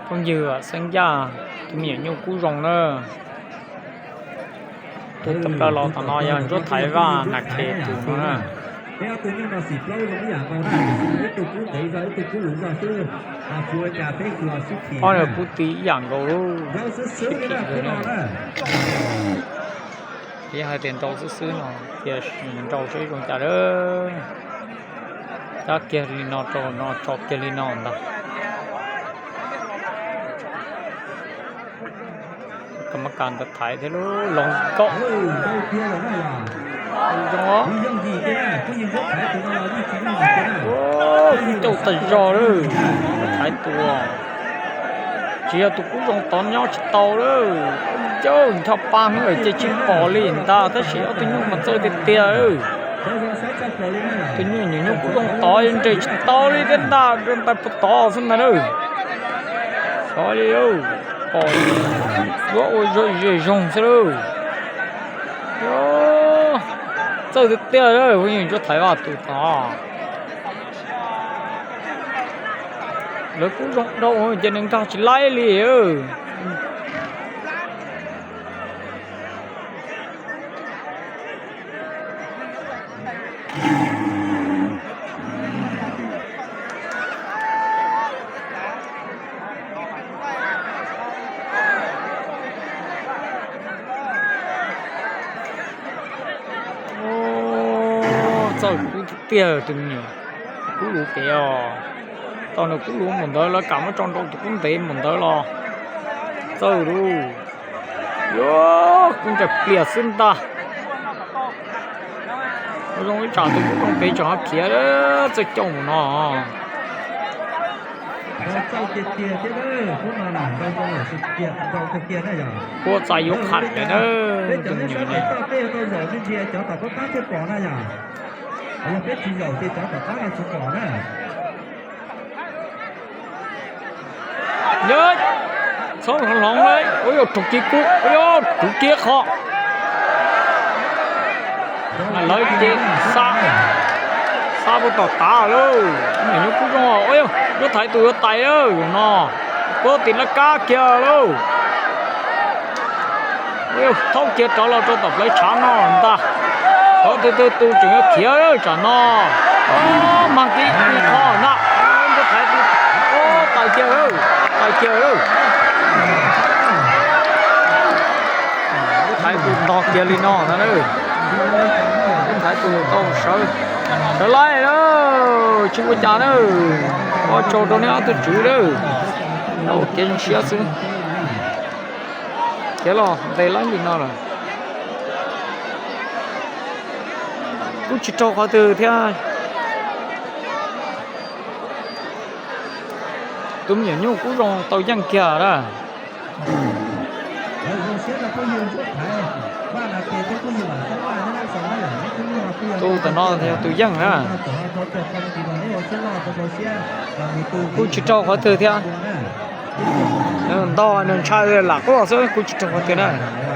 Phooj ywg, xeeb ncaj tus me nyuam nyuj kub zoo na. Tus tawm plaws los tom no yog Ntsuab Thaiv Vaj Nas Khes tus no na. Ob niag kub ti ib yam nkaus lub. Yeej hais tias nrau xwb xwb no, tiam sis nrau seb zoo cas lawm. Cab kiag li no rau no, tso kiag li no ntag. Kam mas kas ntawd thaiv thiab lub los nkauj. Zoo os. Ua, kuj cauj tag zog lawm. Thaiv tus, tsis yog tus kub zoo tod nyob tsis tau lawm. Cauj ncho pa hnub cia tsis pom li ntag, tab sis ob tug nyuj mas txawj tiag tiag lawm. Tus nyuj nyuam nyuj kub zoo tod nres tsis tau li thiab ntag, rau ntais puag tod xwb ntag lawm. Xyov li, pom yuav ua zoo zej zoo xwb lawm. Txawj tiag tiag lawm, phooj ywg, Ntsuab Thaiv Vaj tus tod. Lawv kub zoo dhau ces nws nkag tsis laib li. Txawj kub tiag tiag tus me nyuam. Kub luv pem os. Tau nws kub luv npaum ntawd lawv kam muab tso nrau tus kub ntev npaum ntawd los txawj lauj. Yuav kub ntsais pliag xwb ntag. Ua zoo ib tsam tus kub zoo pem tseem ho khiav txawj coj mus no. Ua txais yuav qham lawm na, tus me nyuam no. Yog, txhob hloov hloov, ua yog rhuav kiag kub, ua yog rhuav kiag qhov. Lawv ces xa, xa puag tom tav lawm. Nyuam nyuj kub zoo, ua yog Ntsuab Thaiv tus yuav tais lawm no. Puag tim laj kab kiag lauj. Thaub kiag rov los rau tom plawv tshav no ntag. Xyov twg twg tus tseem yuav khiav tsam no. Mag kiag ib qho na. Ntsuab Thaiv tus, tais kiag, tais kiag. Ntsuab Thaiv tus ntog kiag li no ntag na. Ntsuab Thaiv tus tau sawv, sawv laij na. Tsis ua cas na. Ua tsaug rau neb ob tug tswv lawm. Tau kev zoo siab xwb. Khiav los ntes laib li no lawm. Kuj tsis raug qhov twg thiab. Tus me nyuam nyuj kub zoo tau yeej kiag na. Tus tam no yog tus yeej na. Kuj tsis raug qhov twg thiab. Nws ntog nws ntshai lam quaj xwb, kuj tsis raug qhov twg na.